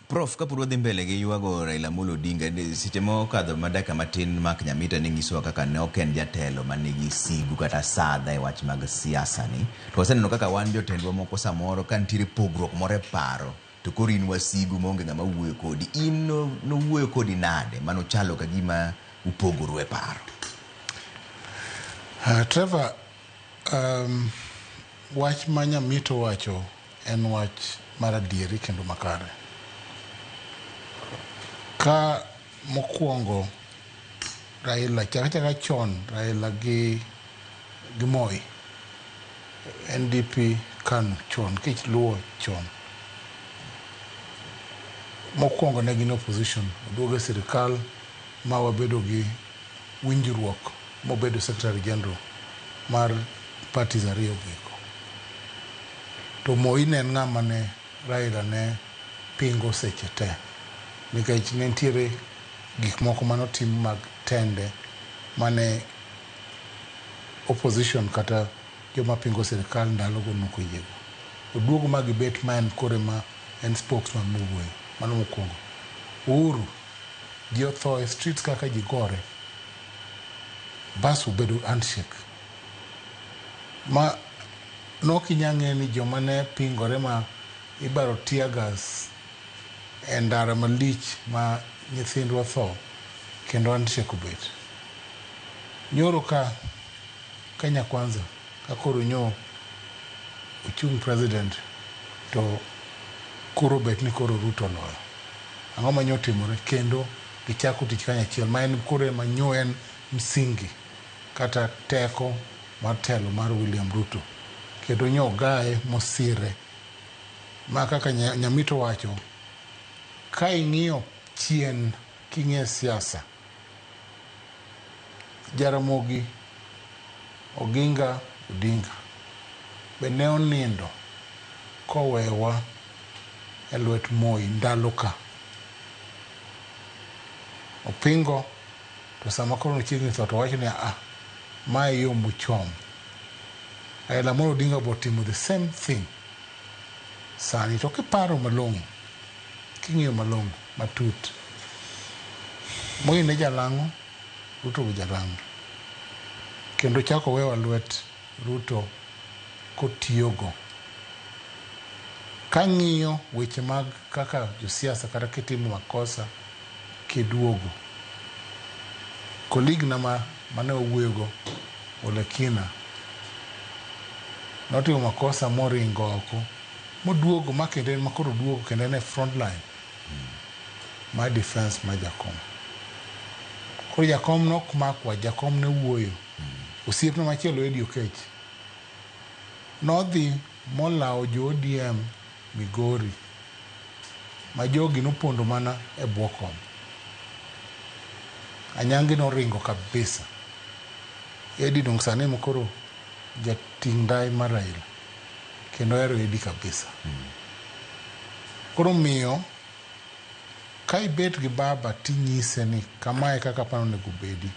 Prof, kapod wadhi mbele gi ywago Raila Amolo Odinga, seche mokadho ma dakika matin Mark Nyamita ne nyisowa kaka ne ok en jatelo manigi sigu kata sadha e wach mag siasa ni. To waseneno kaka wan jotendwa moko samoro ka nitiere pogruok moro e paro to koro in wasigu maonge ng'ama wuoyo kodi. In nowuoyo kodi nade manochalo ka gima upogoru e paro? Trevor, wach ma Nyamita owacho en wach mar adieri kendo makare. Ka mokwongo Raila chak achaka chon Raila gi Moi, NDP KANU chon kiluwo chon. Mokwongo ne gin opposition, oduogo e sirikal ma wabedo gi winjruok mobedo secretary general mar parties ariyo go eko. To Moi ne en ng'ama ne Raila ne pingo seche te nikech ne nitiere gik moko manotim mag tende mane opposition kata joma pingo sirikal ndalogo nok oyiego. Oduogo ma gibet ma en koro ema en spokesman mowuoyo. Mano mokwongo. Uhuru, ji otho e streets kaka ji gore. Bas obedo handshake. Ma nok inya ng'e ni joma ne pingore ma ibaro tear gas e ndara malich ma nyithindwa tho kendo handshake obet. Nyoro ka Kenya Kwanza ka koro nyo ochung' president to koro bet ni koro Ruto oloyo. Ang'o ma nyo timore? Kendo gichako tich kanyachiel ma en koro ema nyo en msingi kata teko mar telo mar William Ruto. Kendo nyo ogaye mosire. Ma kaka Nyamita owacho, ka ing'iyo chien king'iyo siasa, Jaramogi Oginga Odinga be ne onindo kowewa e lwet Moi ndalo ka. Opingo to sama koro nochiegni tho to owacho ni ah, ma e yo mochom. Raila Amolo Odinga be otimo the same thing sani. To kiparo malong'o, king'iyo malong'o matut, Moi ne jalang'o, Ruto be jalang'o. Kendo ochako owewa lwet Ruto kotiyogo. Kang'iyo weche mag kaka josiasa kata kitimo makosa kiduogo, colleague na mane wawuoyogo Ole Kina notimo makosa moringo oko moduogo ma kendo en ma koro oduogo kendo en e front line mar defense mar Jakom. Koro Jakom nok mak wach, Jakom ne wuoyo. Osiepne machielo Eddie Okech nodhi molawo jo ODM Migori ma jogi nopondo mana e bwo kom. Anyangi noringo kabisa. Eddie dong sani ema koro jating' ndai mar Raila kendo ohero Eddie kabisa. Koro miyo ka ibet gi baba tinyise ni kamae kaka aparo onego obedi.